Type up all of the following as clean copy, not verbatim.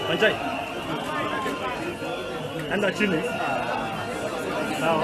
Manjai. Enda chini. Sawa.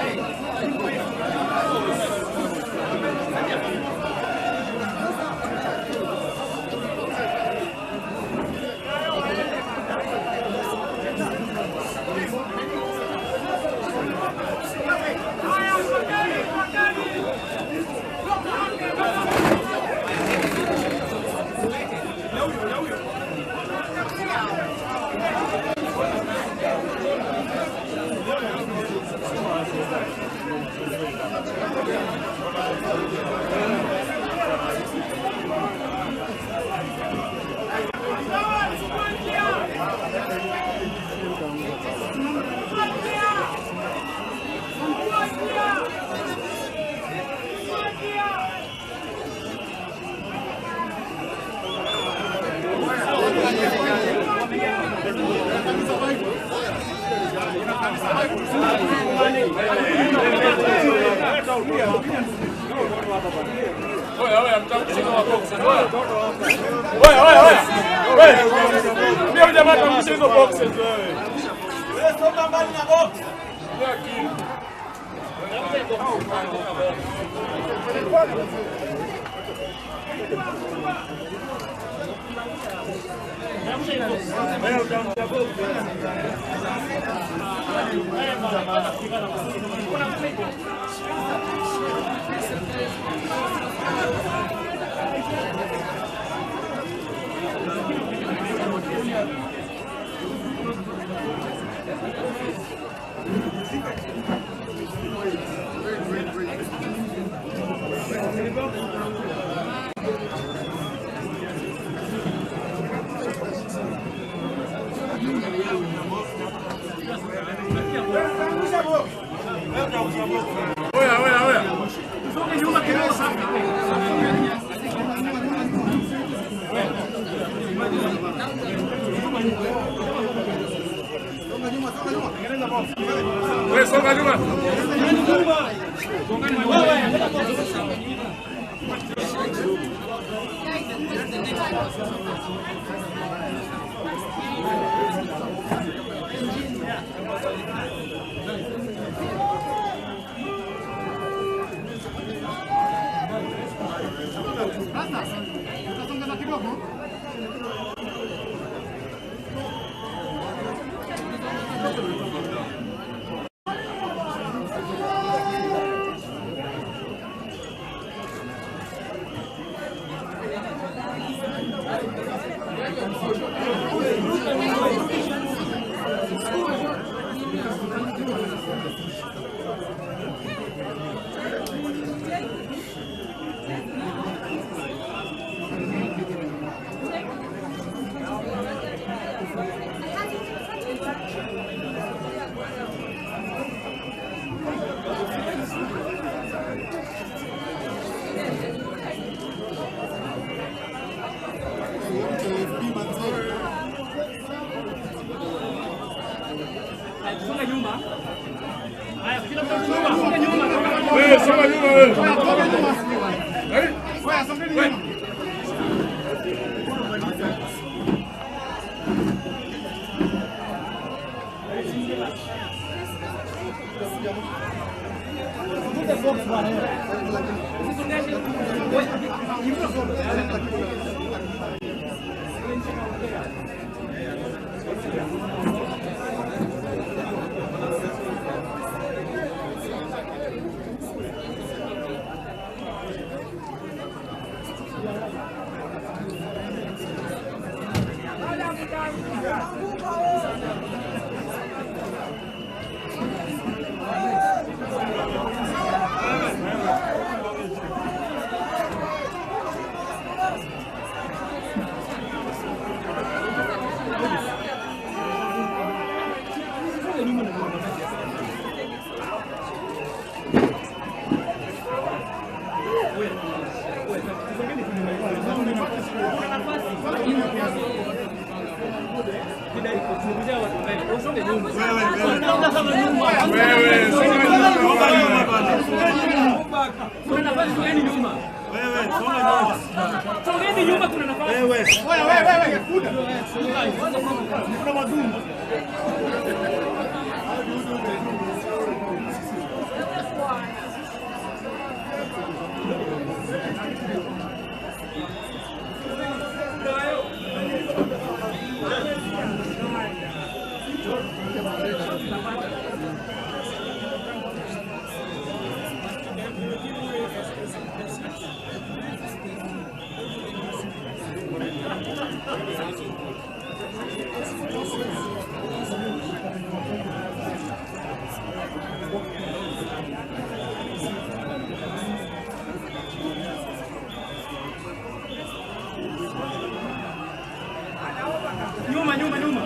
Nyuma, nyuma, nyuma.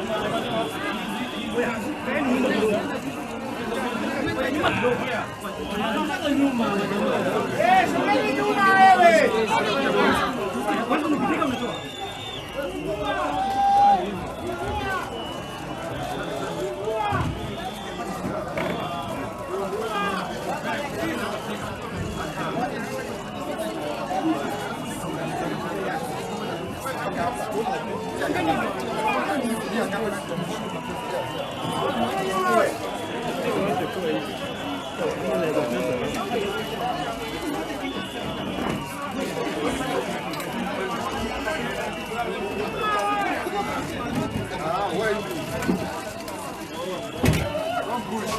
Don't push.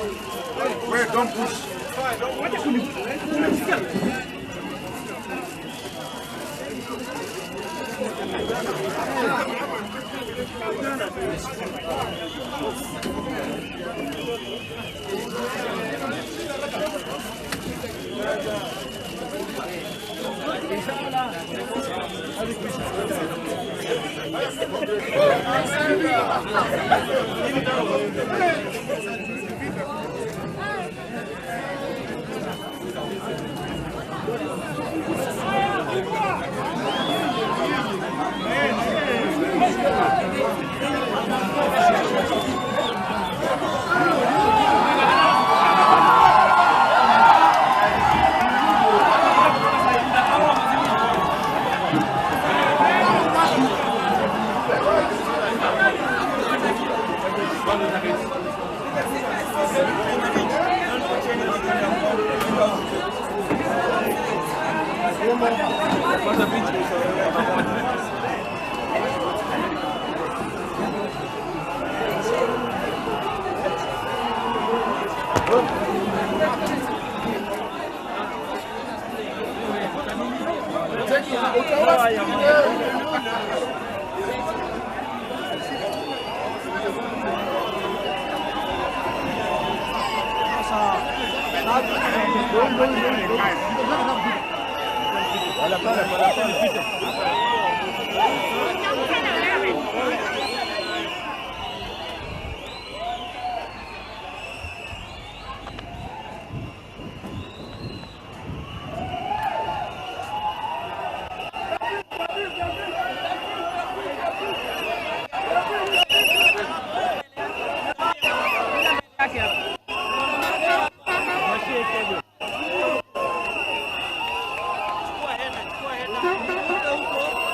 Wait, don't push. Chukua hena, chukua hena.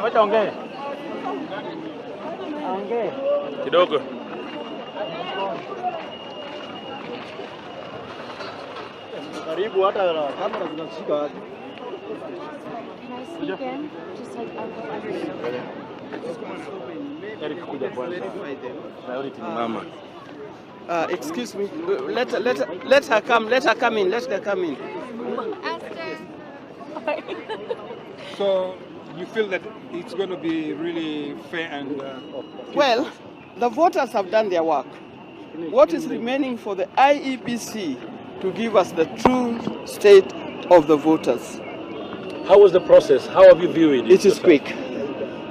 Wacha ongee. Ongee. Kidogo. Karibu hata kamera zinashika wapi. Can I sneak in? Just like I'll go under you. Eric kuja kwanza. Priority ni mama. Excuse me. Let her come. Let her come in. Let her come in. Esther. So you feel that it's going to be really fair and Well, the voters have done their work. What is remaining for the IEBC to give us the true state of the voters? How was the process? How have you viewed it? It is quick,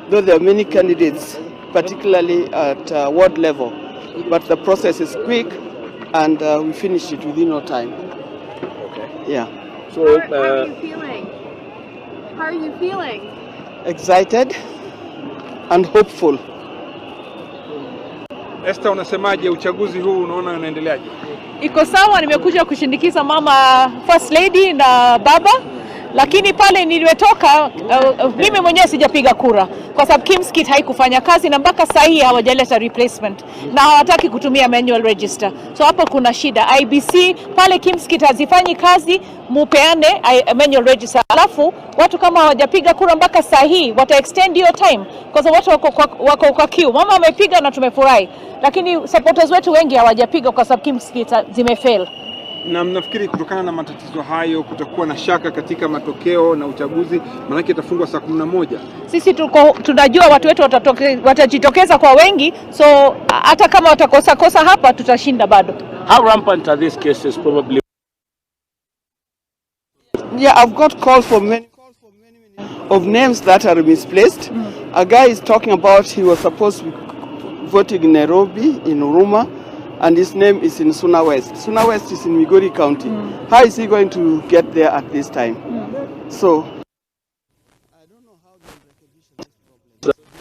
though there are many candidates, particularly at ward level, but the process is quick, and we finished it within no time. Okay. Yeah. So, How are you feeling? How are you feeling? Excited and hopeful. Esther, unasemaje uchaguzi huu unaona unaendeleaje? Iko sawa, nimekuja kushindikiza mama First Lady na baba, lakini pale niliwetoka mimi mwenyewe sijapiga kura kwa sababu KIEMS kit haikufanya kazi na mpaka saa hii hawajaleta replacement na hawataki kutumia manual register, so hapo kuna shida. IEBC pale KIEMS kit hazifanyi kazi, mupeane manual register, alafu watu kama hawajapiga kura mpaka saa hii wata extend hiyo time kwa sababu watu wako kwa queue. Mama amepiga na tumefurahi, lakini supporters wetu wengi hawajapiga kwa sababu KIEMS kit zimefail. Na mnafikiri kutokana na matatizo hayo kutakuwa na shaka katika matokeo na uchaguzi, maanake itafungwa saa 11? Sisi tunajua watu wetu watajitokeza kwa wengi, so hata kama watakosa kosa hapa tutashinda bado. How rampant are these cases probably? Yeah, I've got calls from many of names that are misplaced. A guy is talking about he was supposed to be voting in Nairobi, in Huruma, and his name is in Suna West. Suna West is in Migori County. How is he going to get there at this time? So I don't know how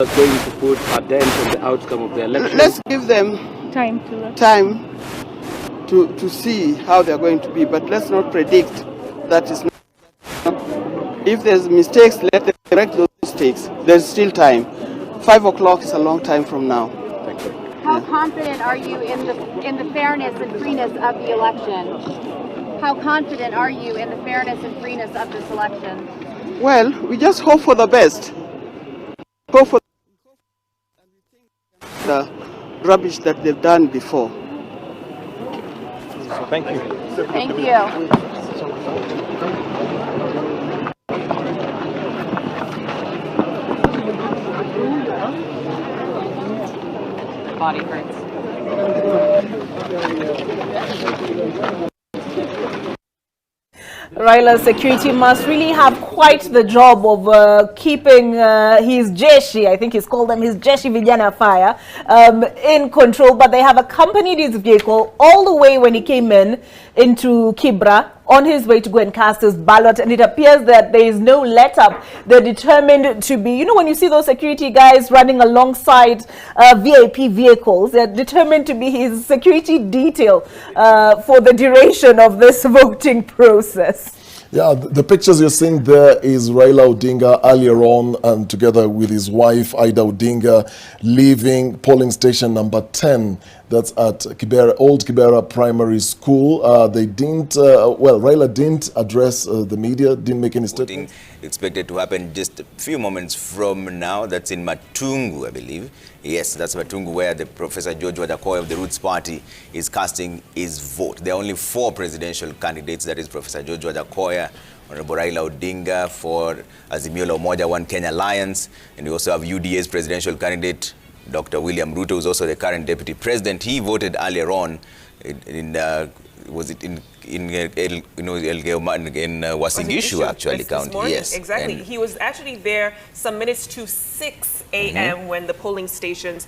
that's going to put a dent on the outcome of the election. Let's give them time to see how they're going to be, but let's not predict. That is not. If there's mistakes, let them correct those mistakes. There's still time. 5 o'clock is a long time from now. Thank you. How confident are you in the fairness and freeness of the election? How confident are you in the fairness and freeness of this election? Well, we just hope for the best. Hope for the rubbish that they've done before. So thank you. Thank you. Body hurts. Raila's security must really have quite the job of keeping his jeshi, I think he's called them his jeshi vijana fire, in control. But they have accompanied his vehicle all the way when he came in into Kibra on his way to go and cast his ballot. And it appears that there is no let up. They're determined to be, you know, when you see those security guys running alongside VIP vehicles, they're determined to be his security detail for the duration of this voting process. Yeah, the pictures you're seeing there is Raila Odinga earlier on and together with his wife Ida Odinga leaving polling station number 10. That's at Kibera, Old Kibera Primary School. They didn't, well, Raila didn't address the media, didn't make any statement. Expected to happen just a few moments from now. That's in Matungu, I believe. Yes, that's Matungu, where the Professor George Wajackoyah of the Roots Party is casting his vote. There are only 4 presidential candidates. That is Professor George Wajackoyah, Honorable Raila Odinga for Azimio la Umoja One Kenya Alliance, and we also have UDA's presidential candidate, Dr. William Ruto, who's also the current deputy president. He voted earlier on in in Uasin Gishu, actually, county. Morning. Yes, exactly. And he was actually there some minutes to 6 a.m. when the polling stations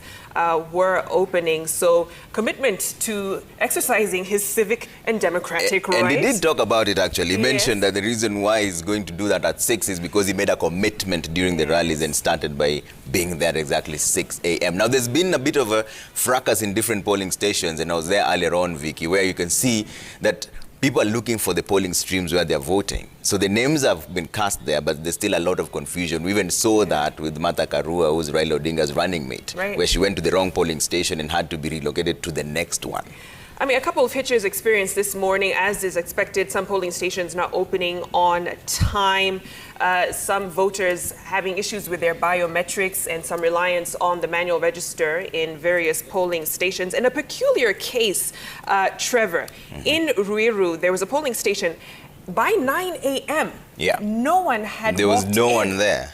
were opening. So commitment to exercising his civic and democratic rights. And he did talk about it, actually. He mentioned that the reason why he's going to do that at 6 is because he made a commitment during the rallies and started by being there exactly 6 a.m. Now, there's been a bit of a fracas in different polling stations, and I was there earlier on, Vicky, where you can see that people are looking for the polling streams where they're voting. So the names have been cast there, but there's still a lot of confusion. We even saw that with Martha Karua, who's Raila Odinga's running mate, where she went to the wrong polling station and had to be relocated to the next one. I mean, a couple of hitches experienced this morning, as is expected. Some polling stations not opening on time, some voters having issues with their biometrics, and some reliance on the manual register in various polling stations. And a peculiar case, Trevor, in Ruiru, there was a polling station by 9 a.m. Yeah. No one had There was no in. one there.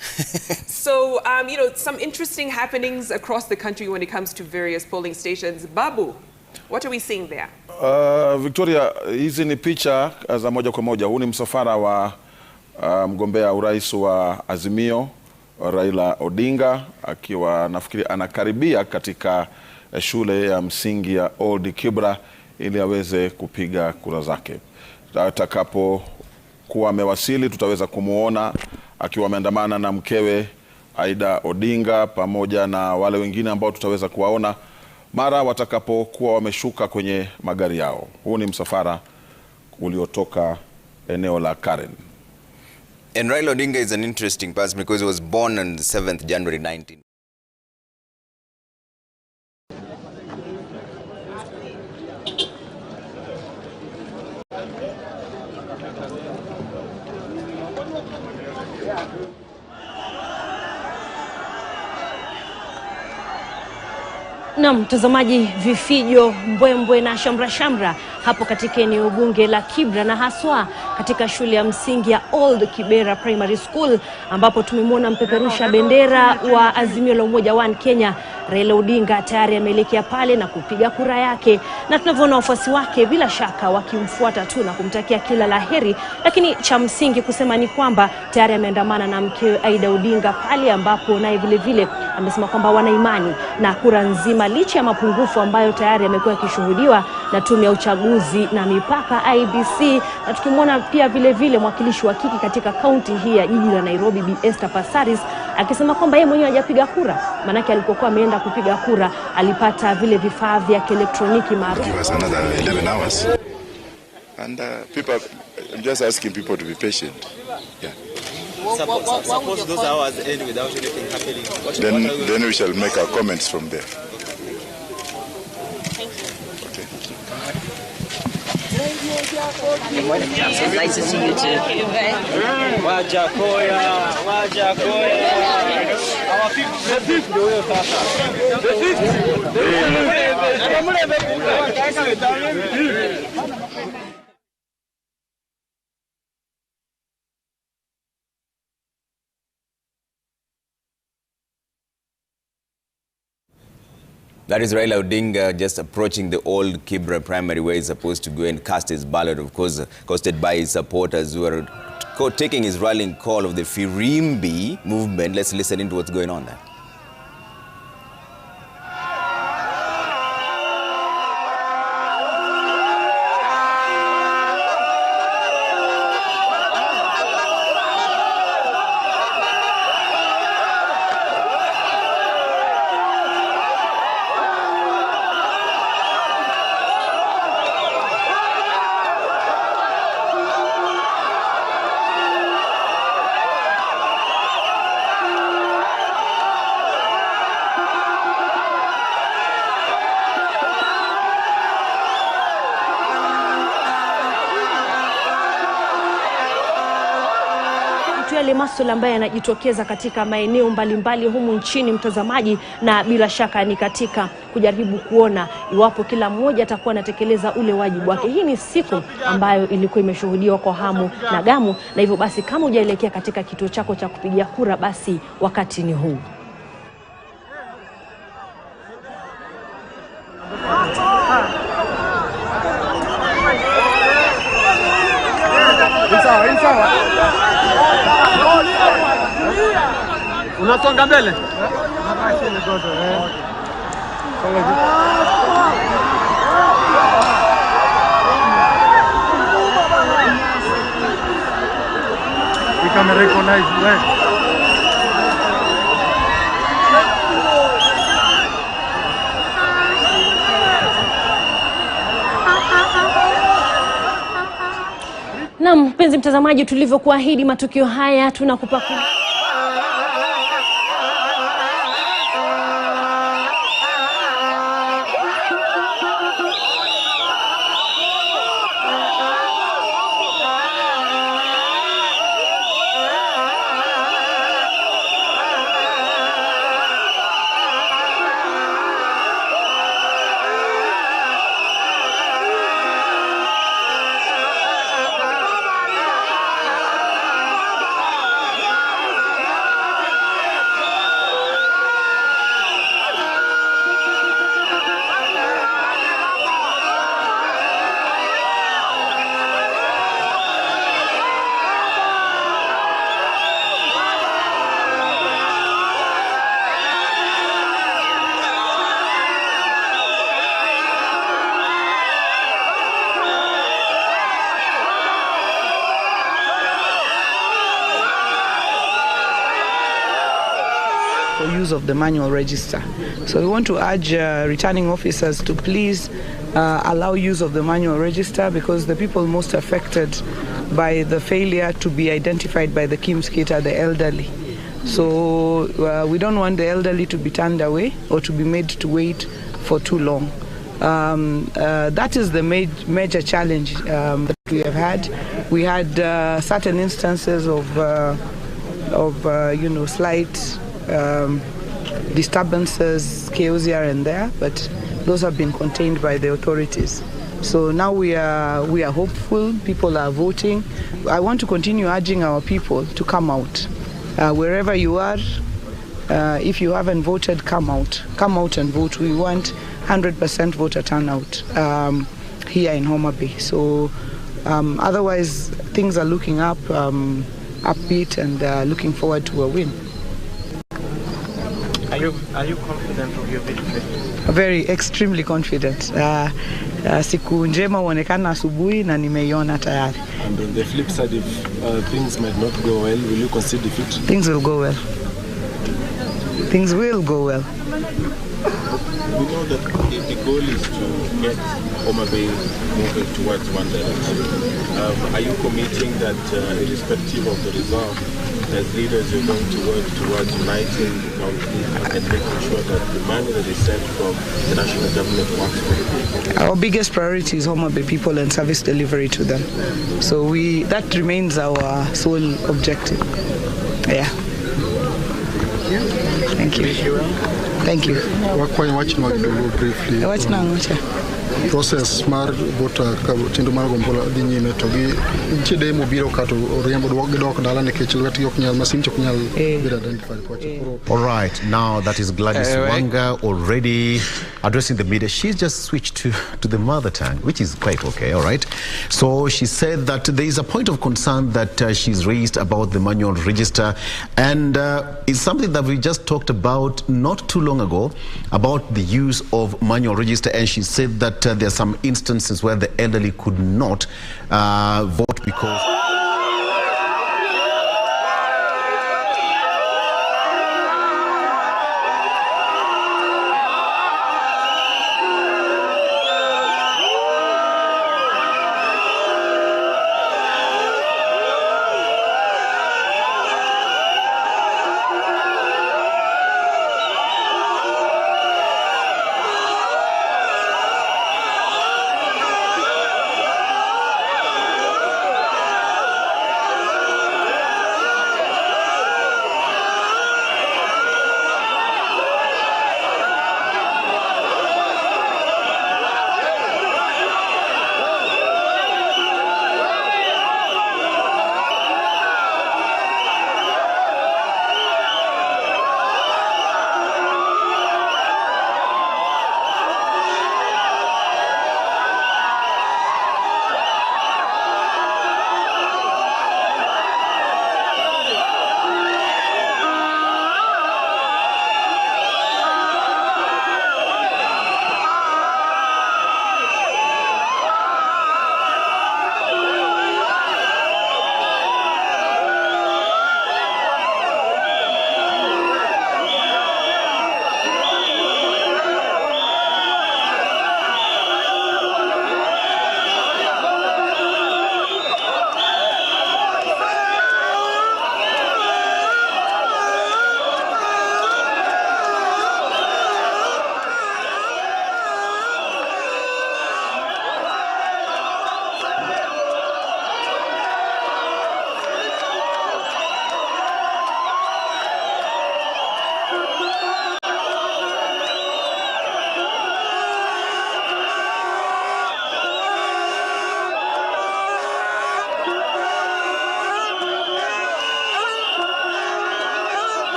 So, you know, some interesting happenings across the country when it comes to various polling stations. Babu, what are we seeing there? Victoria, hizi ni picha za moja kwa moja. Huu ni msafara wa mgombea urais wa Azimio Raila Odinga akiwa nafikiri anakaribia katika shule ya msingi ya Old Kibra ili aweze kupiga kura zake. Atakapokuwa amewasili tutaweza kumuona akiwa ameandamana na mkewe Aida Odinga pamoja na wale wengine ambao tutaweza kuwaona mara watakapokuwa wameshuka kwenye magari yao. Huu ni msafara uliotoka eneo la Karen. And Raila Odinga is an interesting person because he was born on the 7th January 19. Na mtazamaji, vifijo, mbwembwe na shamra shamra hapo katika eneo bunge la Kibra na haswa katika shule ya msingi ya Old Kibera Primary School ambapo tumemwona mpeperusha bendera wa Azimio la Umoja One Kenya Raila Odinga tayari ameelekea pale na kupiga kura yake, na tunavyoona wafuasi wake bila shaka wakimfuata tu na kumtakia kila laheri, lakini cha msingi kusema ni kwamba tayari ameandamana na mkewe Aida Odinga pale ambapo naye vile vile amesema kwamba wana imani na kura nzima licha ya mapungufu ambayo tayari yamekuwa yakishuhudiwa na tume ya uchaguzi na mipaka IEBC. Na tukimwona pia vile vile mwakilishi wa kike katika kaunti hii ya jiji la Nairobi Bi Esther Passaris akisema kwamba yeye mwenyewe hajapiga kura, manake alipokuwa ameenda kupiga kura alipata vile vifaa vya kielektroniki maarufu. Give us another 11 hours. And people, I'm just asking people to be patient. Yeah. Suppose those hours end without anything happening. Then we shall make our comments from there. Okay. Nice to see you too. Wajakoya, Wajakoya. Our people, the fifth. The fifth. That is Raila Odinga just approaching the Old Kibra Primary where he's supposed to go and cast his ballot, of course, accosted by his supporters who are taking his rallying call of the Firimbi movement. Let's listen into what's going on there. Yale masuala ambayo yanajitokeza katika maeneo mbalimbali humu nchini, mtazamaji, na bila shaka ni katika kujaribu kuona iwapo kila mmoja atakuwa anatekeleza ule wajibu wake. Hii ni siku ambayo ilikuwa imeshuhudiwa kwa hamu na gamu, na hivyo basi kama hujaelekea katika kituo chako cha kupigia kura, basi wakati ni huu. Tunasonga mbele. We can recognize where. Na mpenzi mtazamaji, tulivyokuahidi matukio haya tunakupa use of the manual register. So we want to urge returning officers to please allow use of the manual register, because the people most affected by the failure to be identified by the KIMS kit are the elderly. So we don't want the elderly to be turned away or to be made to wait for too long. That is the major challenge that we have had. We had certain instances of slight disturbances, chaos here and there, but those have been contained by the authorities. So now we are hopeful. People are voting. I want to continue urging our people to come out. Wherever you are, if you haven't voted, come out. Come out and vote. We want 100% voter turnout here in Homa Bay. So otherwise, things are looking up, upbeat, and looking forward to a win. Are you confident of your victory? Very, extremely confident. Siku njema huonekana asubuhi na nimeiona tayari. And on the flip side, if things might not go well, will you concede defeat? Things will go well. Things will go well. We know that if the goal is to get Homa Bay moving towards one direction, are you committing that irrespective of the result, as leaders you're going to work towards uniting the county and making sure that the money that is sent from the national government works for the people? Our biggest priority is Homa Bay people and service delivery to them. So that remains our sole objective. Yeah. Thank you. Thank you. Briefly. Process mar voter chenro mar gombola dhi nyime to gi nitie demo biro kato oriembo dok dala nikech lwetgi ok nyal masin ok nyal bedo identified kocha. All right, now that is Gladys Wanga already addressing the media. She's just switched to the mother tongue, which is quite okay, all right. So she said that there is a point of concern that she's raised about the manual register, and it's something that we just talked about not too long ago about the use of manual register, and she said that there are some instances where the elderly could not vote because...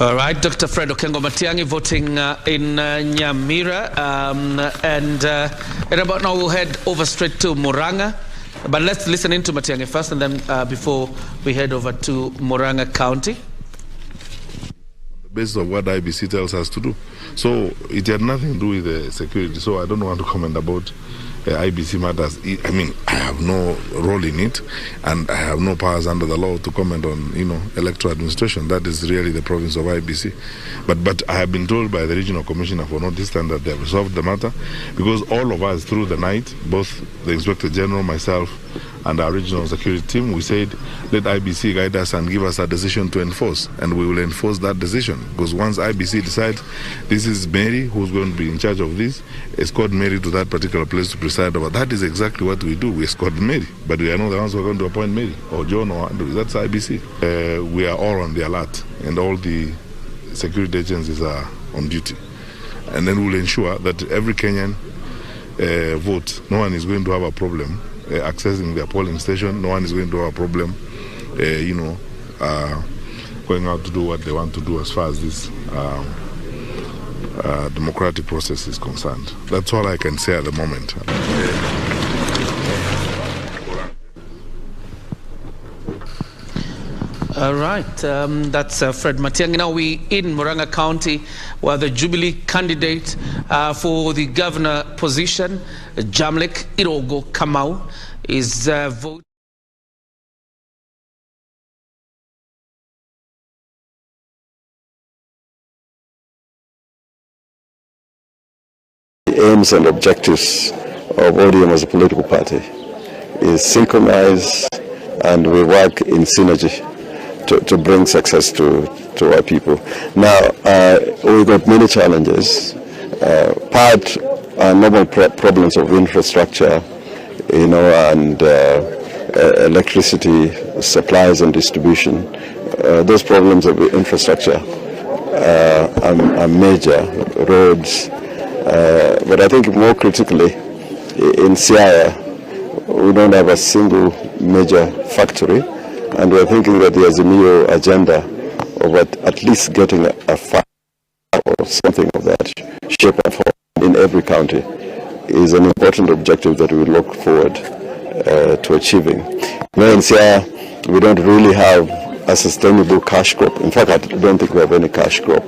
All right, Dr. Fred Okengo Matiang'i voting in Nyamira, and about now we'll head over straight to Murang'a. But let's listen in to Matiang'i first, and then before we head over to Murang'a County. Based on what IBC tells us to do. So it had nothing to do with the security, so I don't want to comment about IBC matters. I mean, I have no role in it, and I have no powers under the law to comment on, you know, electoral administration. That is really the province of IBC. But I have been told by the regional commissioner for North Eastern that they have resolved the matter, because all of us through the night, both the Inspector General, myself, and our regional security team, we said, let IBC guide us and give us a decision to enforce, and we will enforce that decision. Because once IBC decides this is Mary who's going to be in charge of this, escort Mary to that particular place to preside over. That is exactly what we do. We escort Mary, but we are not the ones who are going to appoint Mary or John or Andrew. That's IBC. We are all on the alert, and all the security agencies are on duty. And then we'll ensure that every Kenyan votes. No one is going to have a problem accessing their polling station. No one is going to have a problem, going out to do what they want to do as far as this democratic process is concerned. That's all I can say at the moment. All right, that's Fred Matiang'i. Now we in Murang'a County, where the Jubilee candidate for the governor position, Jamleck Irogo Kamau, is voting. The aims and objectives of ODM as a political party is synchronized, and we work in synergy to bring success to our people. Now, we've got many challenges. Part are normal problems of infrastructure, you know, and electricity supplies and distribution. Those problems of infrastructure are major, roads. But I think more critically, in Siaya, we don't have a single major factory, and we're thinking that the Azimio agenda of at least getting a factory or something of that shape and form in every county is an important objective that we look forward to achieving. Now in Siaya, we don't really have a sustainable cash crop. In fact, I don't think we have any cash crop.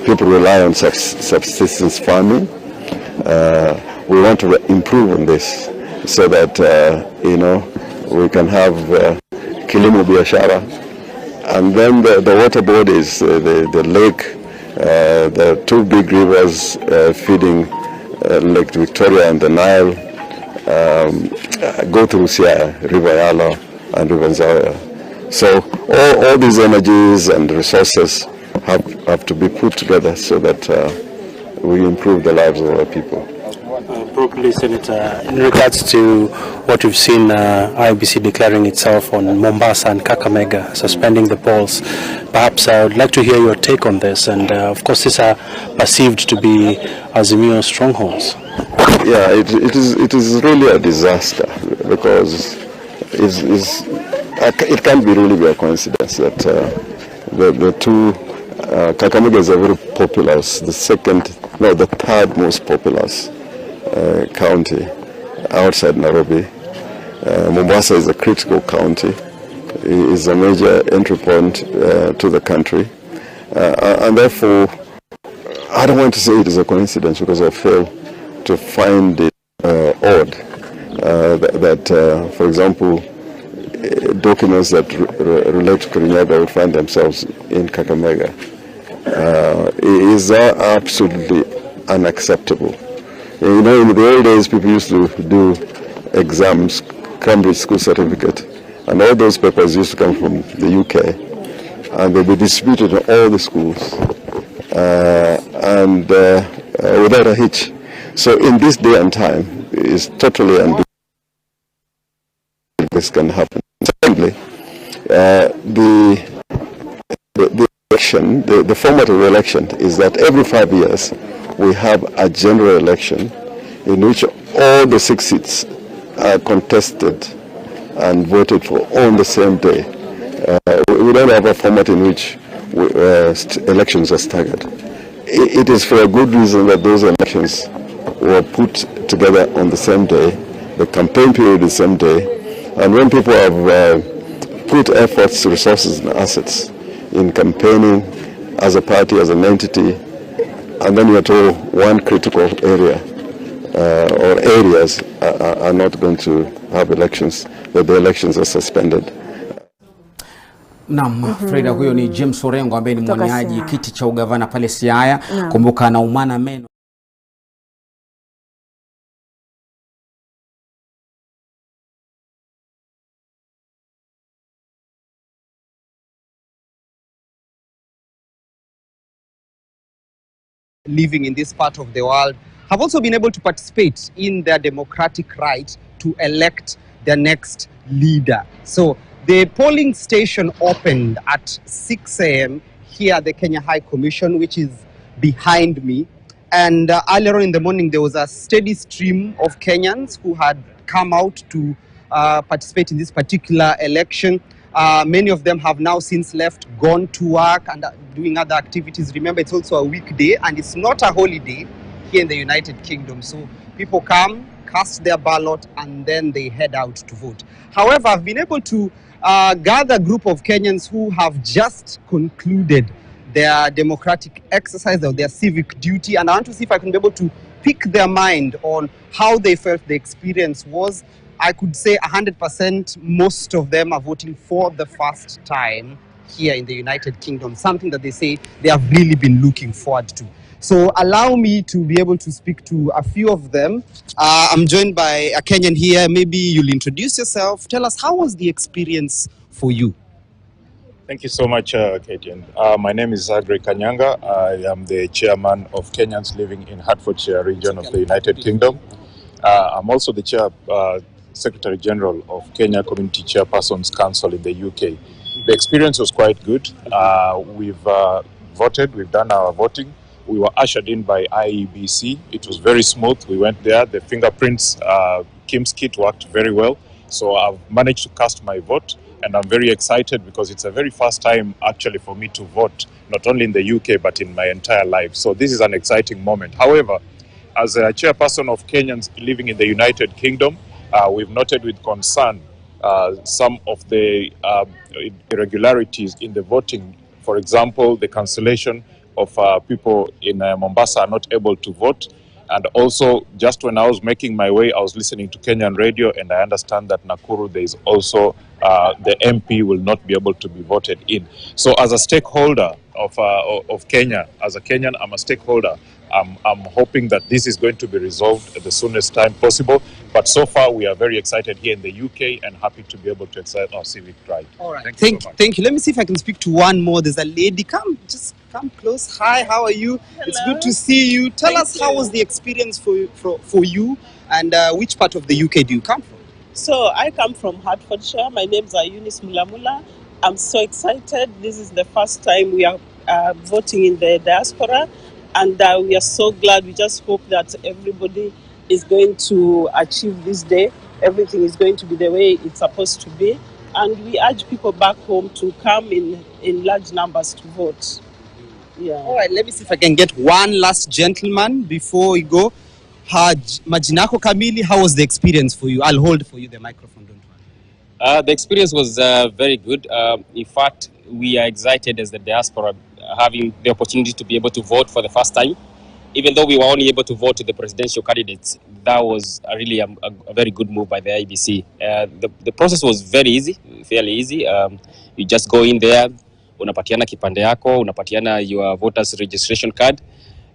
People rely on subsistence farming. We want to improve on this so that, you know, we can have kilimo biashara. And then the water bodies, the lake, the two big rivers feeding Lake Victoria and the Nile, go through Siaya, River Yala and River Nzoia. So all these energies and resources have to be put together so that we improve the lives of our people. Probably, Senator, in regards to what we've seen, IEBC declaring itself on Mombasa and Kakamega, suspending the polls, perhaps I would like to hear your take on this. And of course, these are perceived to be Azimio strongholds. Yeah, it is really a disaster, because it can't be really be a coincidence that the two. Kakamega is a very populous, the third most populous county outside Nairobi. Mombasa is a critical county. It is a major entry point to the country. And therefore, I don't want to say it is a coincidence, because I fail to find it odd that, for example, documents that relate to Kirinyaga would find themselves in Kakamega. It is absolutely unacceptable. You know, in the old days, people used to do exams, Cambridge School Certificate, and all those papers used to come from the UK, and they'd be distributed to all the schools, and without a hitch. So in this day and time, it's totally unbelievable this can happen. Secondly, the election, the format of the election is that every 5 years we have a general election in which all the 6 seats are contested and voted for on the same day. We don't have a format in which elections are staggered. It is for a good reason that those elections were put together on the same day, the campaign period is the same day, and when people have put efforts, resources and assets in campaigning as a party, as an entity, and then you're told one critical area or areas are not going to have elections, that the elections are suspended. Naam, Frida, huyo ni James Orengo ambaye ni mwaniaji kiti cha ugavana pale Siaya. Kumbuka anaumana meno. Living in this part of the world have also been able to participate in their democratic right to elect their next leader. So the polling station opened at 6 a.m. here at the Kenya High Commission, which is behind me. And earlier on in the morning, there was a steady stream of Kenyans who had come out to participate in this particular election. Many of them have now since left, gone to work and doing other activities. Remember, it's also a weekday and it's not a holiday here in the United Kingdom. So people come, cast their ballot, and then they head out to vote. However, I've been able to gather a group of Kenyans who have just concluded their democratic exercise or their civic duty, and I want to see if I can be able to pick their mind on how they felt the experience was. I could say 100% most of them are voting for the first time here in the United Kingdom, something that they say they have really been looking forward to. So allow me to be able to speak to a few of them. I'm joined by a Kenyan here. Maybe you'll introduce yourself. Tell us, how was the experience for you? Thank you so much, Katian. My name is Agri Kanyanga. I am the chairman of Kenyans living in Hertfordshire region of the United Kingdom. I'm also the chair, Secretary General of Kenya Community Chairpersons Council in the UK. The experience was quite good. We've voted, we've done our voting. We were ushered in by IEBC. It was very smooth. We went there. The fingerprints, Kim's kit worked very well. So I've managed to cast my vote, and I'm very excited because it's the very first time actually for me to vote, not only in the UK, but in my entire life. So this is an exciting moment. However, as a chairperson of Kenyans living in the United Kingdom, we've noted with concern some of the irregularities in the voting. For example, the cancellation of people in Mombasa are not able to vote. And also, just when I was making my way, I was listening to Kenyan radio, and I understand that Nakuru, there is also the MP will not be able to be voted in. So as a stakeholder of Kenya, as a Kenyan, I'm a stakeholder. I'm hoping that this is going to be resolved at the soonest time possible. But so far, we are very excited here in the UK and happy to be able to exercise our civic right. All right. Thank you. Let me see if I can speak to one more. There's a lady. Come, just come close. Hi, how are you? Hello. It's good to see you. Tell us, how was the experience for you, and which part of the UK do you come from? So I come from Hertfordshire. My name's Eunice Mulamula. I'm so excited. This is the first time we are voting in the diaspora. And we are so glad. We just hope that everybody is going to achieve this day. Everything is going to be the way it's supposed to be. And we urge people back home to come in large numbers to vote. Yeah. All right, let me see if I can get one last gentleman before we go. Majinako Kamili, how was the experience for you? I'll hold for you the microphone, don't worry. The experience was very good. In fact, we are excited as the diaspora, having the opportunity to be able to vote for the first time. Even though we were only able to vote to the presidential candidates, that was really a very good move by the IEBC. The process was very easy, fairly easy. You just go in there, unapatiana kipande yako, unapatiana your voters registration card,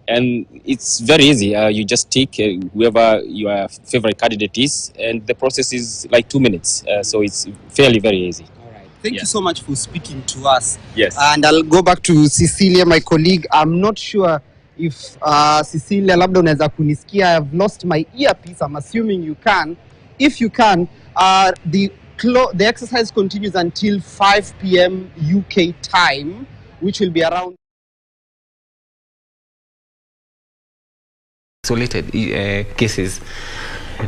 and it's very easy. You just tick whoever your favorite candidate is, and the process is like 2 minutes. So it's fairly, very easy. Thank you so much for speaking to us. Yes. And I'll go back to Cecilia, my colleague. I'm not sure if Cecilia, labda unaweza kunisikia. I've lost my earpiece. I'm assuming you can. If you can, the exercise continues until 5 p.m. UK time, which will be around isolated cases.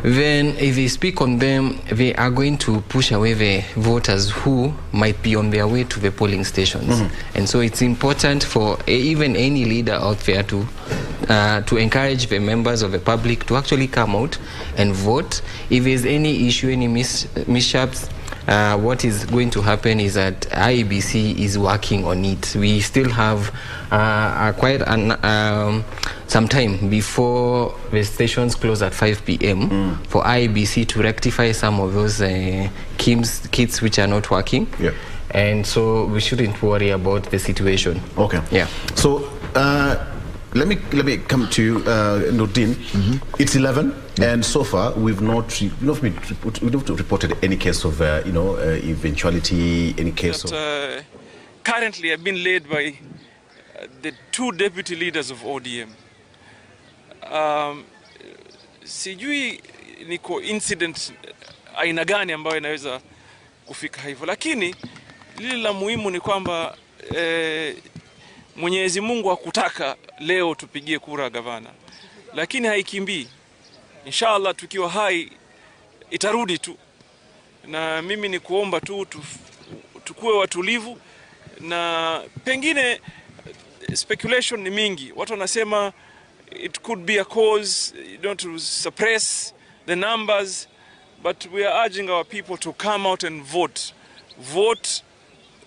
Then if they speak on them, they are going to push away the voters who might be on their way to the polling stations. Mm-hmm. And so it's important for even any leader out there to encourage the members of the public to actually come out and vote. If there's any issue, any mishaps, what is going to happen is that IEBC is working on it. We still have quite some time before the stations close at 5 p.m. For IEBC to rectify some of those kits which are not working. Yeah. And so we shouldn't worry about the situation. Okay. Yeah. So let me come to you, Nurdin. Mm-hmm. It's 11, and so far we've not reported any case of eventuality, any case that, of. Currently, I've been led by the two deputy leaders of ODM. Sijui ni coincidence aina gani ambayo inaweza kufika hivyo, lakini lile la muhimu ni kwamba Mwenyezi Mungu hakutaka leo tupigie kura gavana, lakini haikimbii. Inshallah tukiwa hai itarudi tu, na mimi ni kuomba tu tukue watulivu, na pengine speculation ni mingi. Watu wanasema it could be a cause, you know, to suppress the numbers, but we are urging our people to come out and vote. Vote,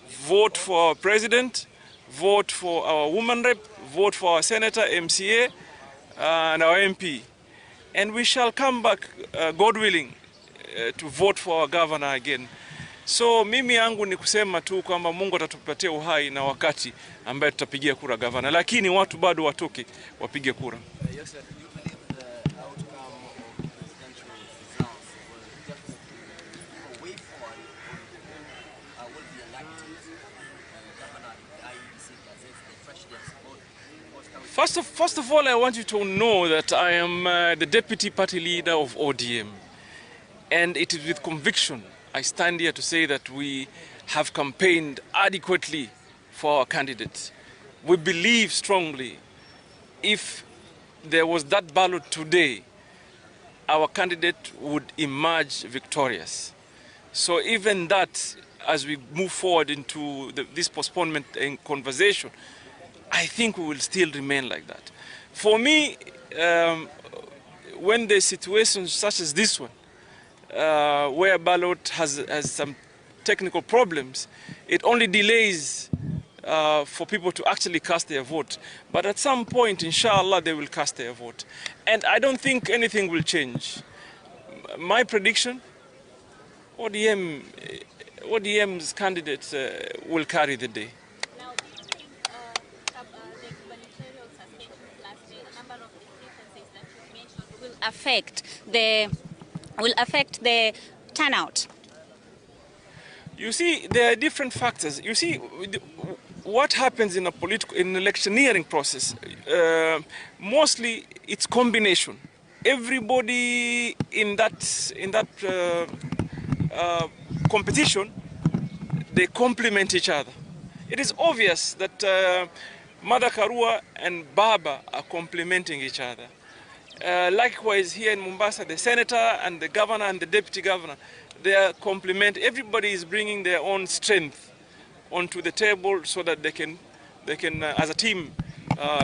vote for our president, vote for our woman rep, vote for our senator, MCA, and our MP. And we shall come back, God willing, to vote for our governor again. So mimi yangu ni kusema tu kwamba Mungu atatupatia uhai na wakati ambaye tutapigia kura governor, lakini watu bado watoke wapige kura. First of all, I want you to know that I am the deputy party leader of ODM, and it is with conviction I stand here to say that we have campaigned adequately for our candidates. We believe strongly if there was that ballot today, our candidate would emerge victorious. So even that, as we move forward into this postponement and conversation, I think we will still remain like that. For me, when there's situations such as this one, where ballot has some technical problems, it only delays for people to actually cast their vote. But at some point, inshallah, they will cast their vote. And I don't think anything will change. My prediction, ODM's candidate will carry the day. Now, do you think the gubernatorial suspensions last day, a number of discrepancies that you mentioned, will affect the turnout? You see, there are different factors. You see, what happens in a political, in an electioneering process, mostly it's combination. Everybody in that competition, they complement each other. It is obvious that Mother Karua and Baba are complementing each other. Likewise, here in Mombasa, the senator and the governor and the deputy governor, they are complement. Everybody is bringing their own strength onto the table so that they can as a team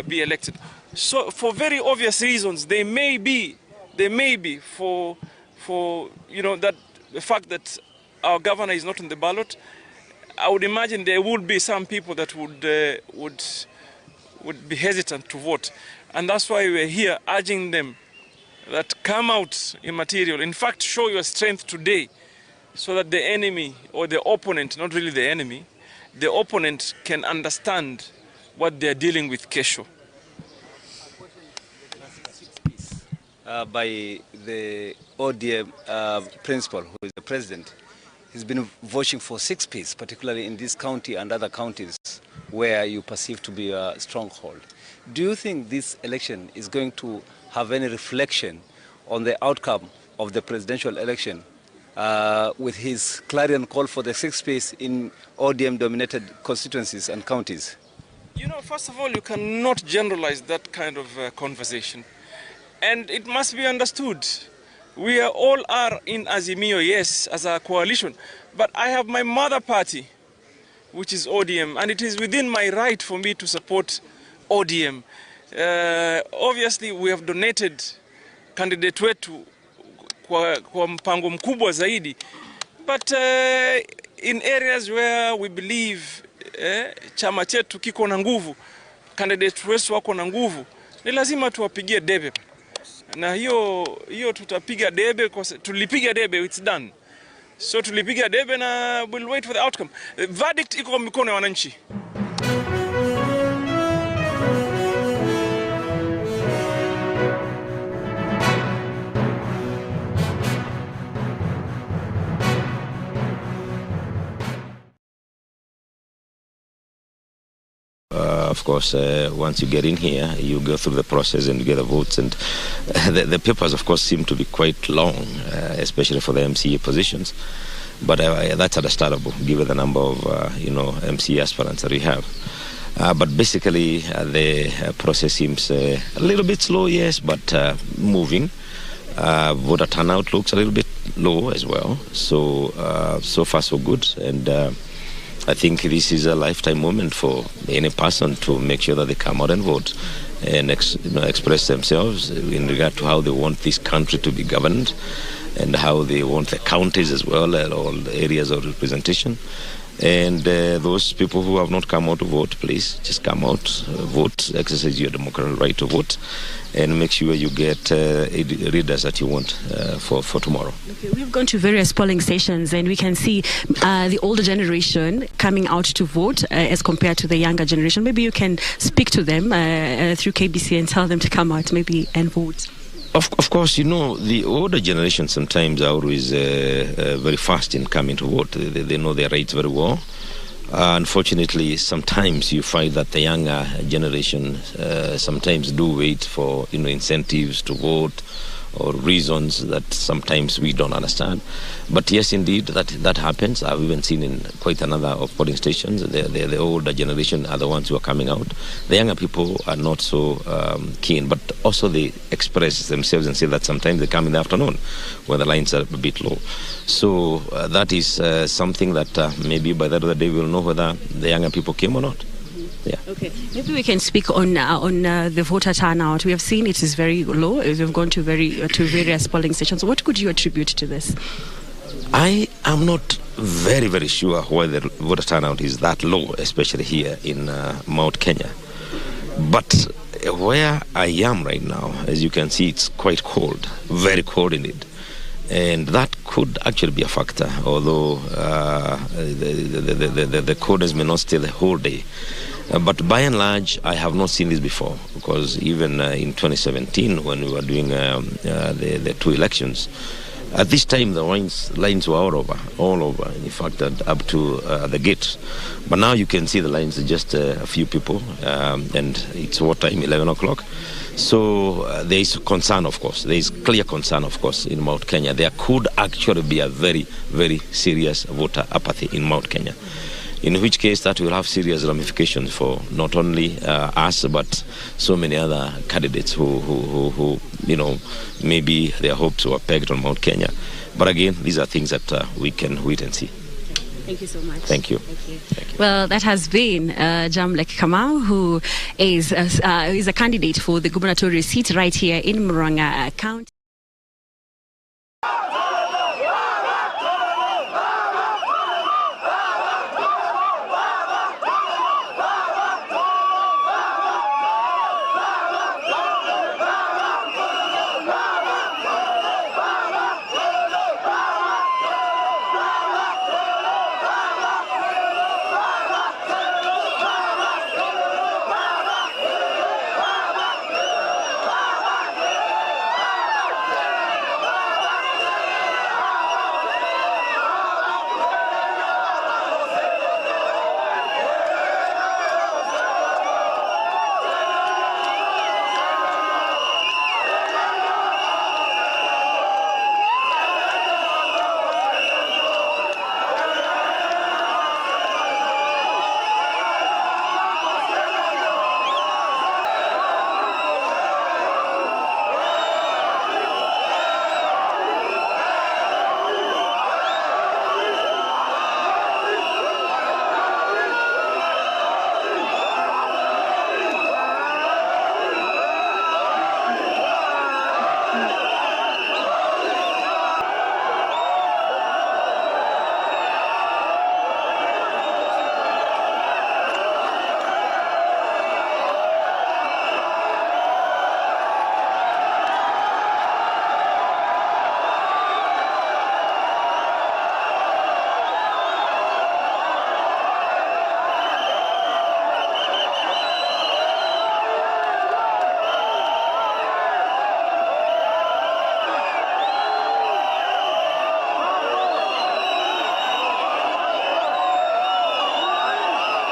be elected. So, for very obvious reasons, they may be for you know, that the fact that our governor is not on the ballot, I would imagine there would be some people that would be hesitant to vote. And that's why we're here urging them that come out immaterial. In fact, show your strength today so that the enemy or the opponent, not really the enemy, the opponent can understand what they're dealing with kesho. By the ODM principal, who is the president, he's been voting for 6 peace, particularly in this county and other counties where you perceive to be a stronghold. Do you think this election is going to have any reflection on the outcome of the presidential election with his clarion call for the 6 peace in ODM-dominated constituencies and counties? You know, first of all, you cannot generalize that kind of conversation. And it must be understood. We are all are in Azimio, yes, as a coalition. But I have my mother party, which is ODM, and it is within my right for me to support ODM. Obviously, we have donated candidate wetu kwa mpango mkubwa zaidi. But in areas where we believe chama chetu kiko na nguvu, candidate wetu wako na nguvu, ni lazima tuwapigie debe. Na hiyo tutapiga debe, tulipiga debe, it's done. So tulipiga debe na we'll wait for the outcome. The verdict iko kwa mikono ya wananchi. Of course, once you get in here, you go through the process and you get the votes. And the papers, of course, seem to be quite long, especially for the MCA positions. But that's understandable, given the number of MCA aspirants that we have. But basically, the process seems a little bit slow, yes, but moving. Voter turnout looks a little bit low as well. So, so far, so good. And I think this is a lifetime moment for any person to make sure that they come out and vote and express themselves in regard to how they want this country to be governed. and how they want the counties as well, and all the areas of representation. And those people who have not come out to vote, please just come out, vote, exercise your democratic right to vote, and make sure you get leaders that you want for tomorrow. Okay, we've gone to various polling stations and we can see the older generation coming out to vote as compared to the younger generation. Maybe you can speak to them through KBC and tell them to come out maybe and vote. Of course, you know, the older generation sometimes are always very fast in coming to vote. They know their rights very well. Unfortunately, sometimes you find that the younger generation sometimes do wait for, you know, incentives to vote or reasons that sometimes we don't understand. But yes, indeed, that happens. I've even seen in quite another of polling stations, the older generation are the ones who are coming out. The younger people are not so keen, but also they express themselves and say that sometimes they come in the afternoon when the lines are a bit low. So that is something that maybe by the end of the day we'll know whether the younger people came or not. Yeah. Okay. Maybe we can speak on the voter turnout. We have seen it is very low. We've gone to various polling stations. What could you attribute to this? I am not very, very sure why the voter turnout is that low, especially here in Mount Kenya. But where I am right now, as you can see, it's quite cold, very cold indeed. And that could actually be a factor, although the coldness may not stay the whole day. But by and large, I have not seen this before, because even in 2017, when we were doing the two elections, at this time the lines were all over, in fact, up to the gate. But now you can see the lines are just a few people, and it's what time, 11 o'clock. So there is concern, of course. There is clear concern, of course, in Mount Kenya. There could actually be a very, very serious voter apathy in Mount Kenya, in which case that will have serious ramifications for not only us, but so many other candidates who you know, maybe their hopes were pegged on Mount Kenya. But again, these are things that we can wait and see. Thank you so much. Thank you. Thank you. Well, that has been Jamleck Kamau, who is a candidate for the gubernatorial seat right here in Murang'a County.